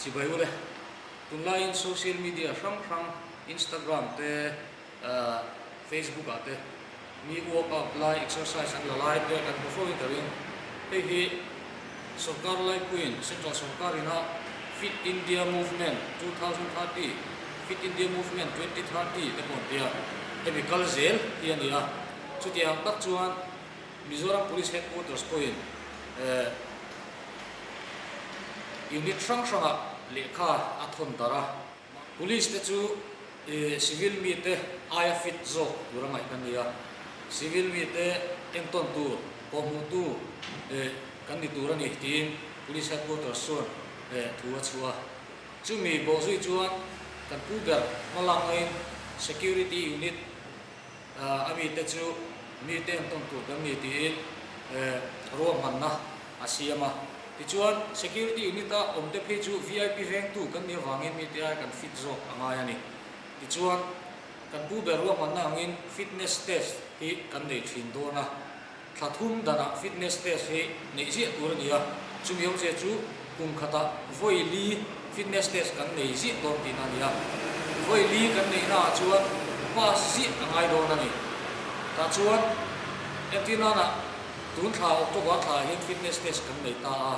Chibai ule, tunlaiin social media hrang hrang Instagram te, Facebook ah te mi workout lai, exercise an la lai te kan hmu fo in ka ring. Hei hi sorkar laipuiin Central sorkar ina Fit India Movement 2030, Fit India Movement 2030 te pawh an tia, hemi kal zel hi a ni a. Chutiang tak chuan Mizoram Police Headquarters pawhin unit hrang hrangah lehkha a thawn darh a. Police te chu civil mite aia fit zawk tur a ngaih kan ni a, civil mite entawn tur, kawhhmuhtu kan ni tur a ni tiin Police Headquarters chuan thu a chhuah a. Chumi bawhzui chuan kan pu ber hmalaknain Security Unit a mite chu mite entawn tur kan ni tiin ruahmanna a siam a. Tichuan, Security Unit-a awmte phei chu VIP vengtu kan nih avangin mite ai kan fit zawk a ngai a ni. Tichuan, kan pu ber ruahmanna angin fitness test hi kan nei thin dawn a. Thla thum danah fitness test hi neih ziah tur a ni a, chumi awmzia chu kum khatah vawi li fitness test kan nei ziah dawn tihna a ni a. Vawi li kan neihnaah chuan pass ziah a ngai dawn a ni. Tah chuan entir nanah tun thla October thlaah hian fitness test kan nei ta a,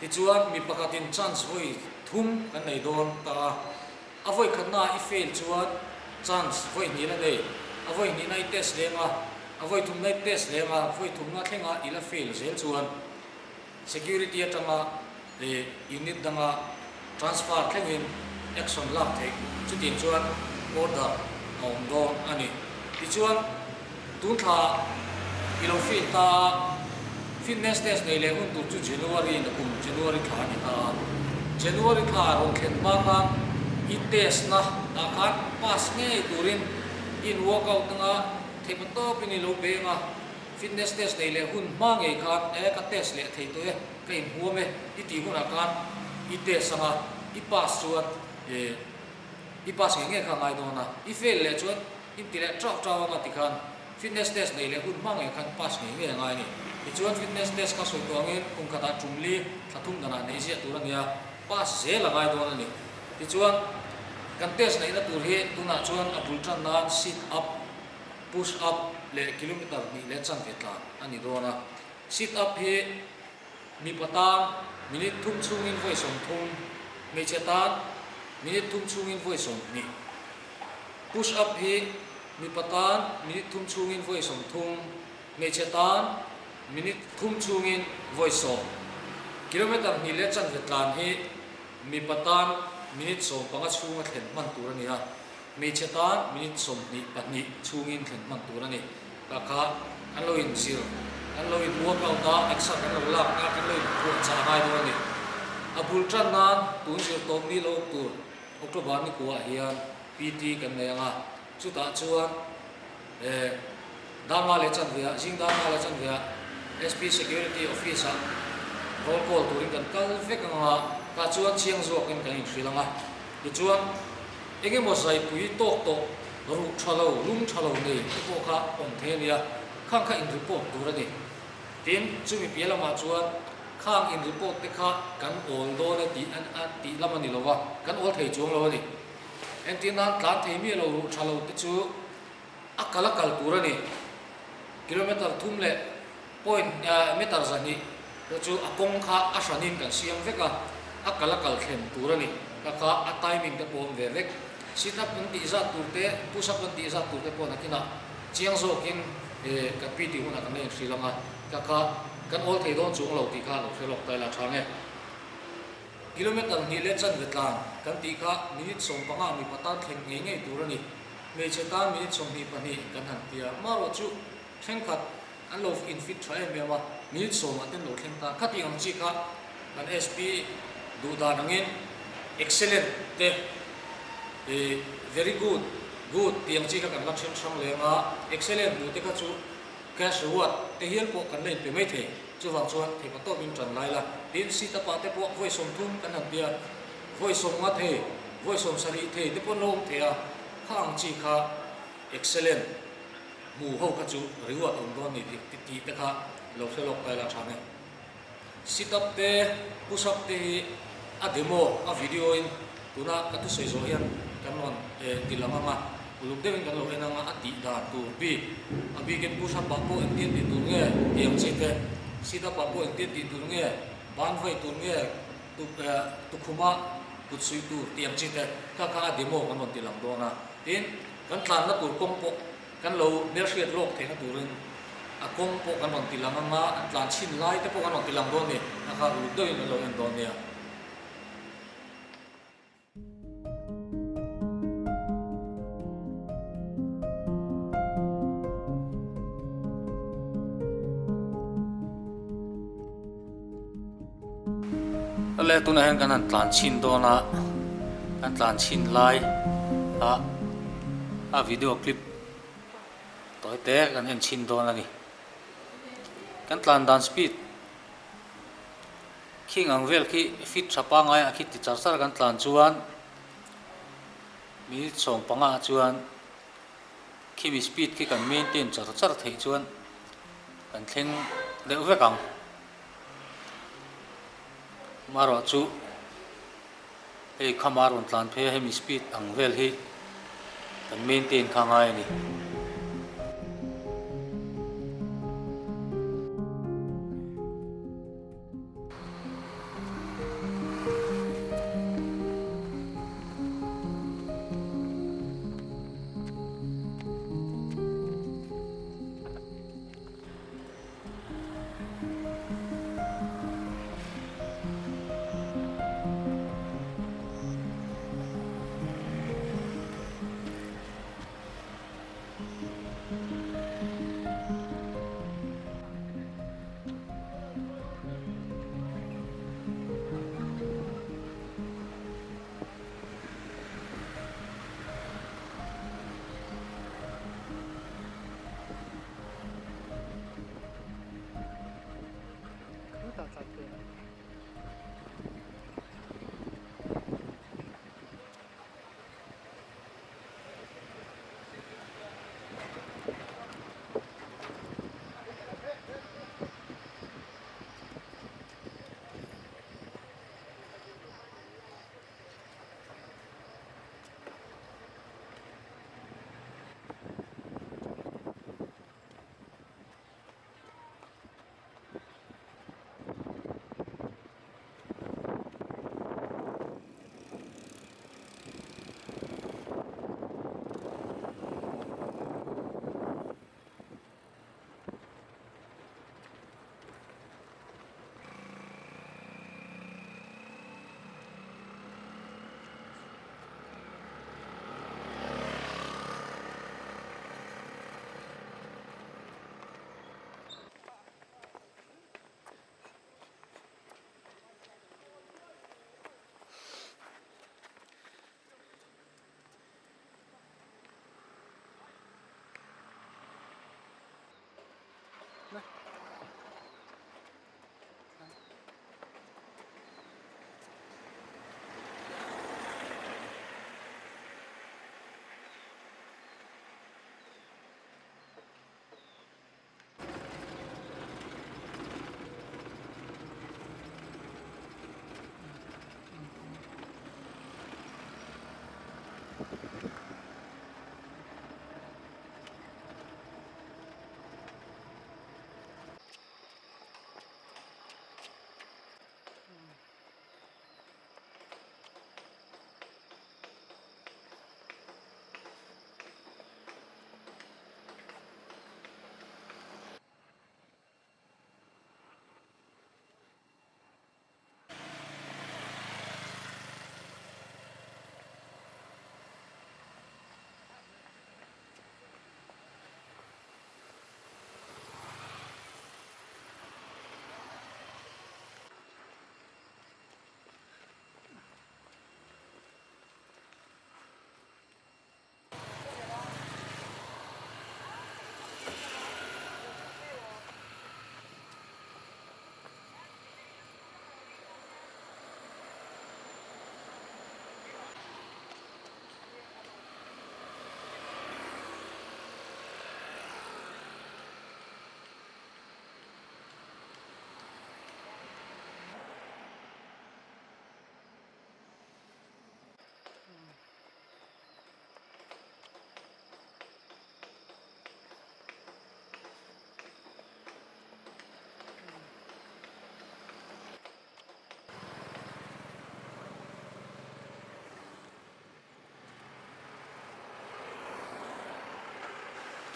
tichuan mi pakhatin chance vawi thum kan nei dawn ta a. A vawi khatnaah i fail chuan chance vawi hnih la nei, a vawi hnihna i test leng a, a vawi thumna i test leng a, vawi thumna thlenga i la fail zel chuan security atanga unit danga transfer thlengin action lak theih chutiang chuan order a awm dawn a ni. Tichuan tun thla i lo fail ta a, fitness test nei leh hun tur chu January na kum January thla a ni ta a. January thla rawn thlen hma khan i test na ah khan pass ngei turin i in workout anga theihma tawpin i lo beng a, fitness test nei leh hun hma ngei khan e ka test leh thei tawh e, ka inhuam e i tih hunah khan i test anga i pass chuan e i pass ngei ngei kha a ngai dawn a, i fail leh chuan in ti leh tau tau anga tikhan fitness test nei leh hun hma ngei khan pass ngei ngei a ngai a ni. Tichuan fitness test kha sawi tawh angin kum khatah tum li thla thum danah neih ziah tur a nia, pass zel a ngai dawn a ni. Tichuan kan test neihna tur hi tunah chuan a bul tan nan sit up, push up leh kilometer hnih leh chanve tlan a ni dawn a. Sit up hi mipa tan minute thum chhungin vawi 30, hmeichhe tan minute thum chhungin vawi 20. Push up hi mipa tan minute thum chhungin vawi 30, hmeichhe tan minute thum chhungin vawi 10. Kilometer hnih leh chanve tlan hi mipa tan minute 15 chhunga thlen hman tur a ni a, hmeichhe tan minute 22 chhungin thlen hman tur a ni. Tah kha an lo inzir, an lo in workout a, exer kan lo lak a, kan lo inpuahchah a ngai dawn a ni. A bul tan nan tun zir tawp ni lo awm tur. October ni kuah hian PT kan nei ang a, chutah chuan eh Danga leh Chanveah, zing Danga leh Chanveah SP Security Office ah roll call turin kan kal vek ang a, tah chuan chiang zawkin kan inhrilh ang a. Tichuan eng emaw zaipui tawk tawh ruh tha lo, lung tha lo nei te pawh kha awm thei a nia, khang kha in report tur a ni. Tin, chumi piah lamah chuan khang in report te kha kan awl dawn e tih a tih lam a ni lo va, kan awl thei chuang lo a ni. Entir nan tlan thei miah lo ruh tha lo te chu a kal a kal tur a ni. Kilometer thum leh point meter 200 te chu a kawng kha a hranin kan siam vek a, a kal a kal thlen tur a ni. Ka kha a timing te pawh a awm ve vek. Sit up an tih zat tur te, push up an tih zat tur te pawh nakinah chiang zawkin kan pi tih hunah kan la inhrilh ang a, ka kha kan awl thei dawn chuang lo tih kha lo hre lawk ta ila tha nge. Kilometer hnih leh chanve tlan kan tih kha minute 15 mipa tan thleng ngei ngei tur a ni. Hmeichhe tan minute 22 kan han ti a, marawh chu thenkhat an lo infit tha em em a, minute sawmah te an lo thleng ta. Khati ang chi kha kan SP duh dan angin excellent te ih very good, good tih ang chi kha kan la then hrang leng a, excellent hmuh te kha chu cash reward te hial pawh kan la inpe mai thei. Chuvang chuan theihpa tawpin tan lai la. Tin, sit up ah te pawh vawi 30 kan han ti a, vawi 50 thei, vawi 70 thei te pawh an lo awm thei a, kha ang chi kha excellent. Hmu ho kha chu reward awm dawn ni tih tih te kha lo hre lawk ta ila tha nge. Sit up te, push up te hi A demo, a video in tuna ka thusawi zawh hian kan rawn ti lang ang a, uluk deuhin kan lo en ang a, a tih dan tur bik, a bikin push up ah pawh engtin tih tur nge tih ang chi te, sit up ah pawh engtin tih tur nge, ban vaih tur nge, tukhuma kut suih tur tih ang chi te, kha kha a demo kan rawn ti lang dawn a. Tin, kan tlanna tur kawng pawh kan lo hmelhriat lawk theihna turin a kawng pawh kan rawn ti lang ang a, an tlan chhin lai te pawh kan rawn ti lang dawn a ni, a kha uluk deuhin kan lo en dawn nia. Le tunah hian kan han tlan chhin dawn a, kan tlan chhin lai a a video clip tawi te kan en chhin dawn a ni. Kan tlan dan speed khing ang vel khi fit tha pangai ah khi ti char char kan tlan chuan minute 15 ah chuan khimi speed khi kan maintain char char theih chuan kan thleng deuh vek ang. Amaherawh chu hei khama rawn tlan phei a hemi speed ang vel hi kan maintain kha ngai a ni.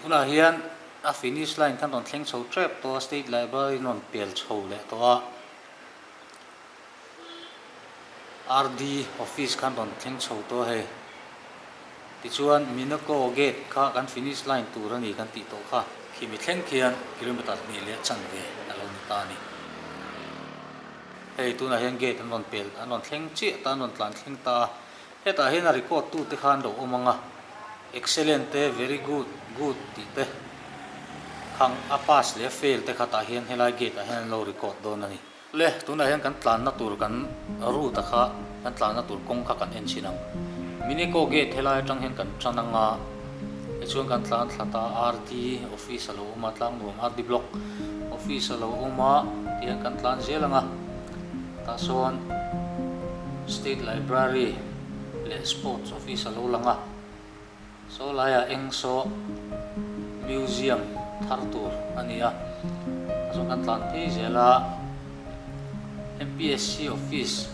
Tunah hian a finish line khan rawn thleng chho tep tawh a, State Library rawn pel chho leh tawh a, RD office khan rawn thleng chho tawh a hei. Tichuan Minaco gate kha kan finish line tur a ni kan tih tawh kha. Khimi thleng khian kilometer hnih leh chanve a lo ni ta a ni. Hei tunah hian gate an rawn pel an rawn thleng chiah ta an rawn tlan thleng ta a, hetah hian a record tute kha an lo awm ang a, excellent te, very good, good tih te khang a pass leh a fail te kha tah hian helai gate ah hian an lo record dawn a ni. Le, tunah hian kan tlanna tur kan route a kha kan tlanna tur kawng kha kan en chhin ang. Minico gate helai atang hian kan tan ang a, tichuan kan tlan thla ta RD office a lo awm a, Tlangnuam RD block office a lo awm a, tihian kan tlan zel ang a, tah sawn State Library leh Sports office a lo lang a. Saw laiah eng saw museum thar tur a ni a, a chuan kan tlan phei zel a, MPSC office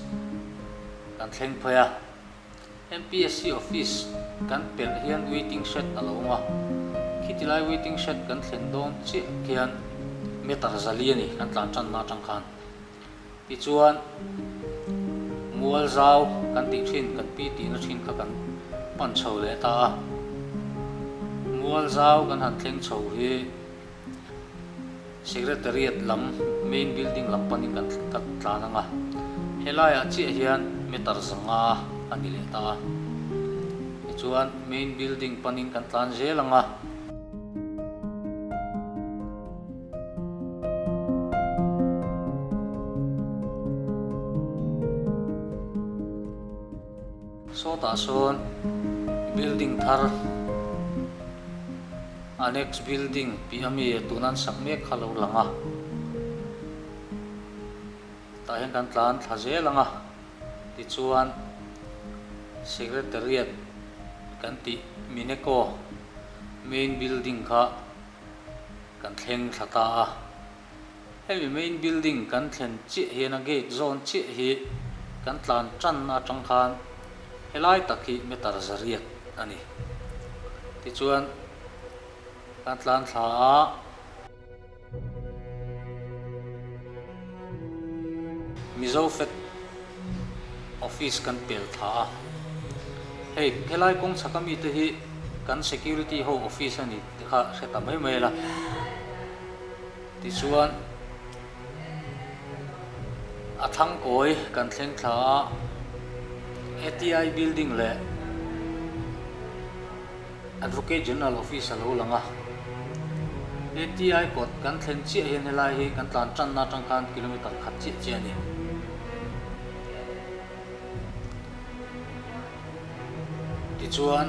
kan thleng phei a, MPSC office kan pelh hian waiting shed a lo awm a, khiti lai waiting shed kan thlen dawn chiah khian meter zali a ni kan tlan tanna atang khan. Tichuan, mual zau kan tih thin, kan pi tihna thin kha kan pan chho leh ta a. Mual zau kan han thleng chho hi Secretariat lam, main building lam panin kan kan tlan ang a. Helaiah chiah hian meter zanga a ni leh ta a. Tichuan, main building panin kan tlan zel ang a. Sawtah sawn building thar annex building tih ami tuna an sak mek kha lo lang a, tah hian kan tlan thla zel ang a, tichuan secretariat kan tih Mineco main building kha. Kan thleng thla ta a, hemi main building kan thlen chiah hian a gate zawn chiah hi kan tlan tan atang khan helai tak hi meter zariat a ni. Tichuan kan tlan thla a. Mizo Fed Office kan pel thla a, hei helai kawng chhaka mite hi kan security ho office a ni te kha hre ta mai mai la. Tichuan a thangkawi kan thleng thla a, ATI building leh Advocate General Office a lo lang a, ATI kawt kan thlen chiah hian helai hi kan tlan tanna atang khan kilometer khat chiah chiah a ni. Tichuan,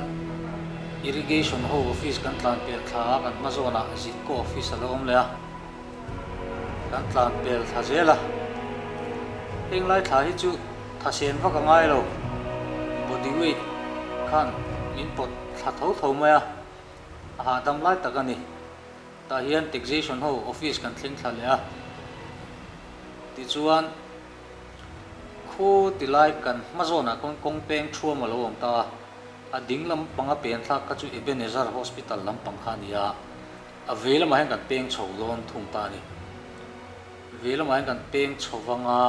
Irrigation ho office kan tlan pel thla a, kan hma zawnah Zitko office a lo awm leh a, kan tlan pel thla zel a. Heng lai thla hi chu Tha sen vak a ngai lo, body weight khan min pawt thla tho tho mai a, a hahdam lai tak a ni. Tah hian taxation ho office kan thleng thla leh a, tichuan khu ti lai kan hma zawnah khawn kawng peng thuam a lo awm ta a, a ding lampang a pen thlak kha chu Ebenezer Hospital lampang kha a ni a, a vei lamah hian kan peng chho dawn thung ta a ni. Vei lamah hian kan peng chho vang a.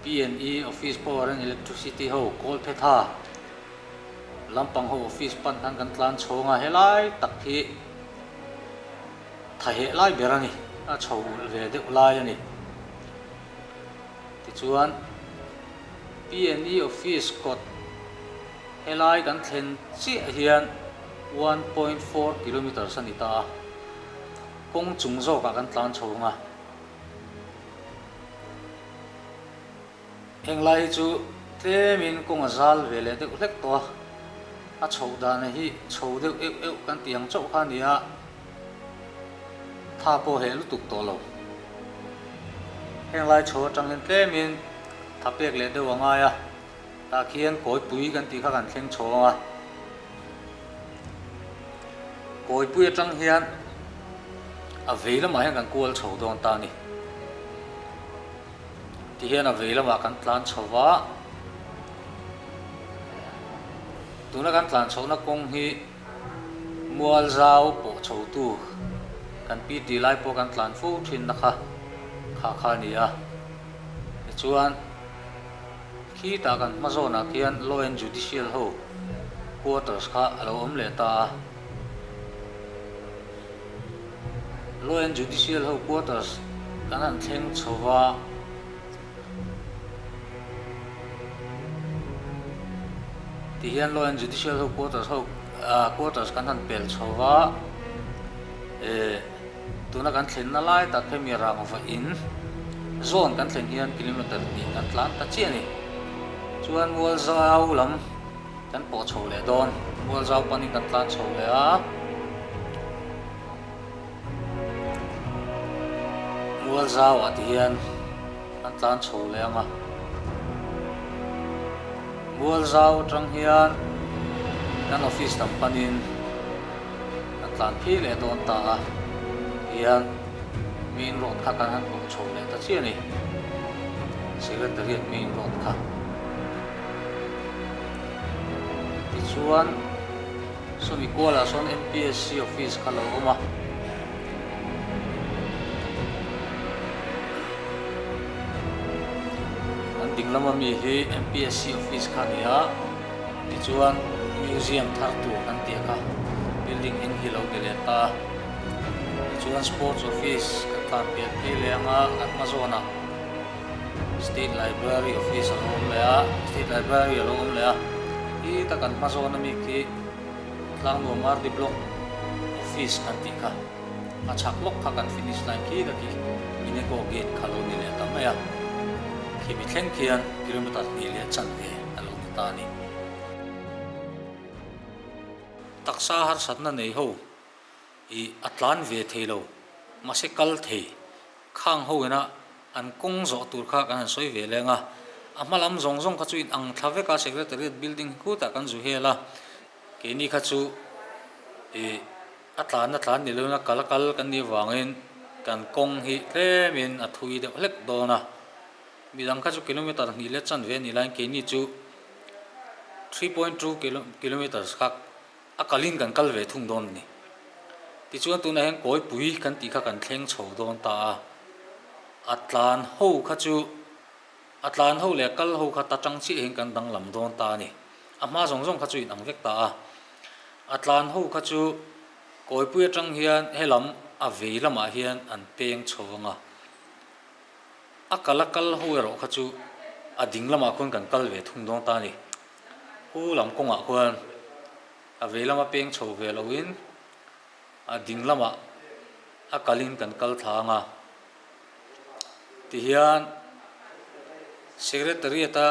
PNE Office Power and Electricity ho Kawlphetha lampang ho office pan khan kan tlan chhawng a, helai tak hi thaheh lai ber a ni, a chho ulh ve deuh lai a ni. Tichuan PNE Office kawt helai kan thlen chiah hian 1.4 kilometres a ni ta a, kawng chung zawkah kan tlan chhawng a. Heng lai hi chu tlemin kawng a zal ve leh deuh hlek tawh a, a chhoh dan hi chho deuh euh euh kan tih ang chauh kha a ni a, tha pawh heh lutuk tawh lo. Heng lai chho atang hian tlemin tha pek leh deuh a ngai a, tah khian kawipui kan tih kha kan thleng chho ang a. Kawipui atang hian a vei lamah hian kan kual chho dawn ta a ni. Tihian a vei lamah kan tlan chho va, tuna kan tlan chhohna kawng hi. Mualzau pawh chhotu kan PT lai pawh kan tlan fo thinna kha kha kha a ni a. Tichuan khitah kan hma zawnah khian Law and Judicial ho quarters kha a lo awm leh ta a. Law and Judicial ho quarters kan han thleng chho va. Ti hian Law and Judicial ho quarters ho quarters kan han pel chho va eh tuna kan thlenna lai tak hemi rangva in zawn kan thlen hian kilometer hnih kan tlan ta chiah a ni. Chuan Mualzau lam kan pawh chho leh dawn Mualzau panin kan tlan chho leh a. Mual zauah ti hian an tlan chho leh ang a, mual zau atang hian kan office lam panin an tlan phei leh dawn ta a, tihian main road kha kan han pawh chho leh ta chiah a ni, Secretariat main road kha. Tichuan. Sawmi kualah sawn MPSC office kha lo awm a. An ding lama mi hi MPSC office kha a ni a, tichuan museum thar tur kan tih kha building eng hi lo ni leh ta a. Tichuan sports office kan tlan pian phei leh ang a, kan hma zawnah State Library office a lo awm leh a, State Library a lo awm leh a, heta kan hma zawn ami khi Tlangnuam RD Block office kan tih kha a chhak lawk kha kan finish line khi ta khi Ineco gate kha lo ni leh ta mai a, khimi thleng khian kilometer hnih leh chanve a lo ni ta a ni. Taksa harsatna nei ho I a tlan ve thei lo, mahse kal thei. Khang ho ina an kawng zawh tur kha kan han sawi ve leng a, a hma lam zawng zawng kha chu in ang thla vek a, Secretariat building hi khutah kan zu hel a, keini kha chu i a tlan a tlan ni lo in a kal a kal kan nih avangin kan kawng hi tlemin a thui deuh hlek dawn a, midang kha chu kilometer hnih leh chanve a nih laiin keini chu 3.2 kilometers kha A kalin kan kal ve thung dawn a ni. Tichuan tunah hian kawipui kan tih kha kan thleng chho dawn ta a. A tlan ho kha chu a tlan ho leh a kal ho kha ta tang chiah hian kan danglam dawn ta a ni. A hma zawng zawng kha chu inang vek ta a. A tlan ho kha chu kawipui atang hian helam a vei lamah hian an peng chho vang a. A kal a kal ho erawh kha chu a ding lamah khuan kan kal ve thung dawn ta a ni. Pu lam kawngah khuan a vei lama peng chho ve loin a ding lamah a kalin kan kal thla ang a. Tihian Secretariat-a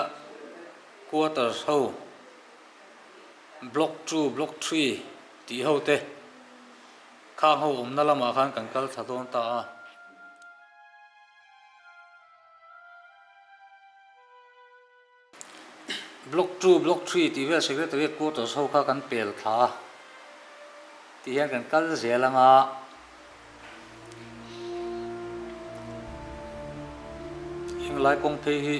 quarters ho Block two, Block three tih ho te khang ho awmna lamah khan kan kal thla dawn ta a. Block two, Block three tih vel Secretariat quarters ho kha kan pel thla a, tih hian kan kal zel ang a. Henglai kawng phei hi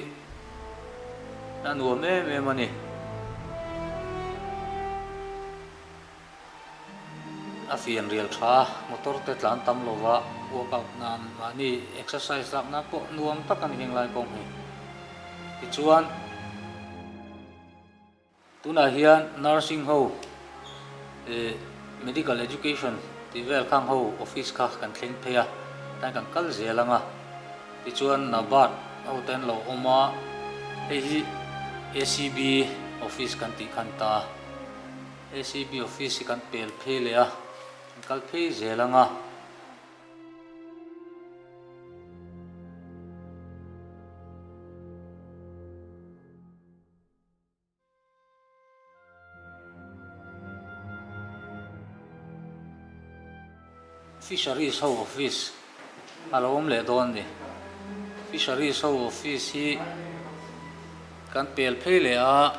a nuam em em a ni. A fian rial tha a, motor te tlan tam lo va, workout nan mahni exercise lak nan pawh nuam tak a ni henglai kawng hi. Tichuan tunah hian nursing ho eh medical education tih vel khang ho office kha kan thleng phei a, tan kan kal zel ang a. Tichuan Nabat ho te an lo awm a, hei hi ACB office kan tih khan ta. ACB office hi kan pel phei leh a, kan kal phei zel ang a. Fisheries ho office a lo awm leh dawn a ni. Fisheries ho office hi kan pel phei leh a.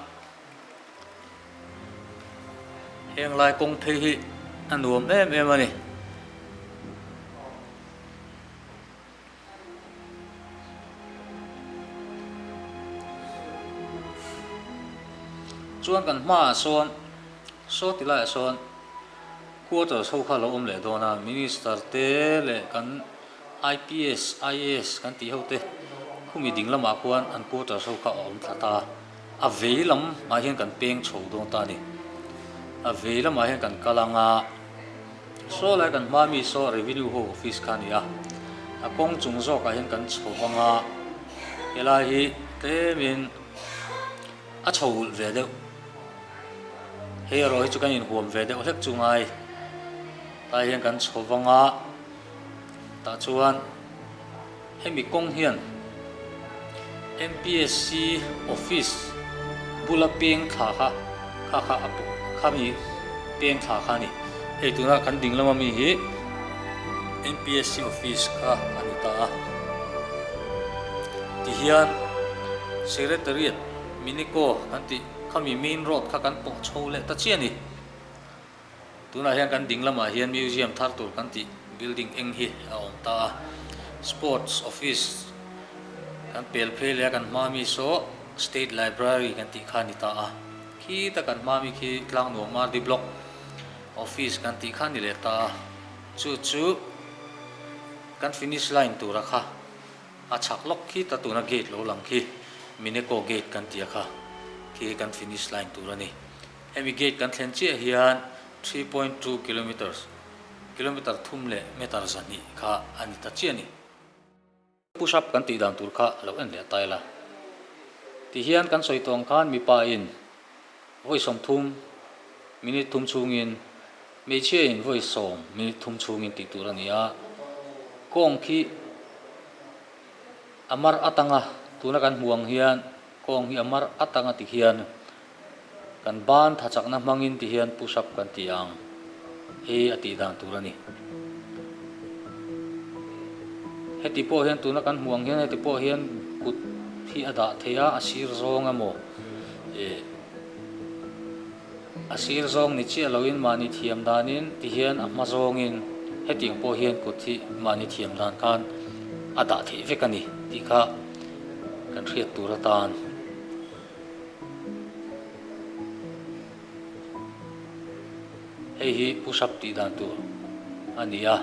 Heng lai kawng phei hi a nuam em em a ni. Chuan kan hmaah sawn saw ti laiah sawn. Quarters ho kha a lo awm leh dawn a, Minister te leh kan IPS, IAS kan tih ho te khumi ding lamah khuan an quarters ho kha a awm thla ta a, a vei lam ah hian kan peng chho dawn ta a ni. A vei lamah hian kan kal ang a, saw lai kan hma mi saw Revenue ho office kha a ni a, a kawng chung zawkah hian kan chho ang a, helai hi tlemin a chho ulh ve deuh. Hei erawh hi chu kan inhuam ve deuh hlek chu ngai tlai hian kan chho vang a tah chuan hemi kawng hian M_P_S_C office bula peng thla kha kha kha a pawh khami peng thla kha a ni hei tuna kan ding lama mi hi M_P_S_C office kha a ni ta a tihian secretariat Minico kan tih khami main road kha kan pawh chho leh ta chiah a ni. Tunah hian kan ding lamah hian museum thar tur kan tih building eng hi a awm ta a. Sports office kan pel phei leh a kan hma mi saw state library kan tih kha a ni ta a. Khita kan hma mi khi Tlangnuam RD block office kan tih kha a ni leh ta a. Chu chu kan finish line tura kha. A chhak lawk khi ta tuna gate lo lang khi Mineco gate kan tia kha khi kan finish line tur a ni. Hemi gate kan thlen chiah hian 3.2 kilometres, kilometre thum leh meter 200 kha a ni ta chiah a ni. Push up kan tih dan tur kha lo en leh ta ila. Tihian kan sawi tawng khan mipa in vawi 30 minute thum chhungin hmeichhia in vawi 10 minute thum chhungin tih tur a ni a, kawng khi a mar atanga tuna kan hmuh ang hian kawng hi a mar atanga ti hian kan ban tha chakna hmangin ti hian push up kan ti ang hi a tih dan tur a ni. Heti pawh hian tuna kan hmuh ang hian heti pawh hian kut hi a dah thei a, a sir zawng emaw Ih a sir zawng ni chiah loin mahni thiam danin ti hian a hma zawngin hetiang pawh hian kut hi mahni thiam dan khan a dah theih vek a ni tih kha kan hriat tur atan. Hei hi push up tih dan tur a ni a.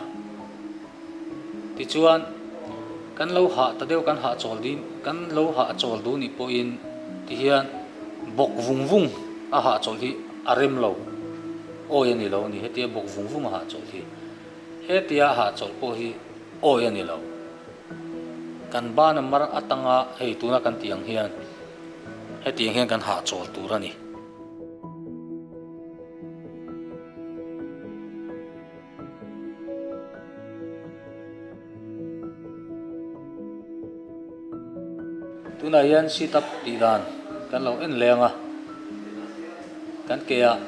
Tichuan, kan lo hah ta deuh kan hah chawl ding kan lo hah chawl duh nih pawhin tihian bawk vung vung a hah chawlh hi a rem lo awi a ni lo a ni. Hetia bawk vung vung a hah chawlh hi hetia hah chawlh pawh hi awi a ni lo. Kan ban a mar atanga hei tuna kan tih ang hian hetiang hian kan hah chawl tur a ni. Tunah hian sit up tih dan kan lo en leng a, kan ke ah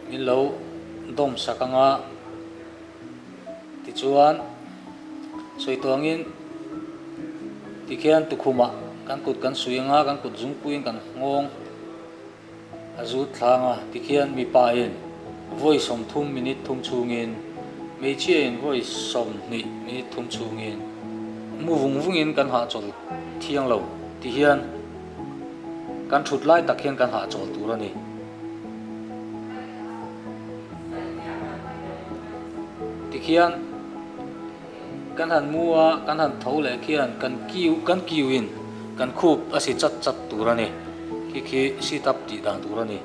min lo dawm sak ang a, tichuan sawi tawh angin tikhian tukhumah kan kut kan suih ang a, kan kut zungpuiin kan nghawng. A zut thlang a, tikhian mipa in vawi 30 minute thum chhungin, hmeichhia in vawi 20 minute thum chhungin mu vung vungin kan hahchawl thiang lo tihian kan thut lai tak hian kan hahchawl tur a ni. Tikhian kan han mu a, kan han tho leh khian kan kiu kan kiu in kan khup a si chat chat tur a ni. Khi khi sit up tih dan tur a ni.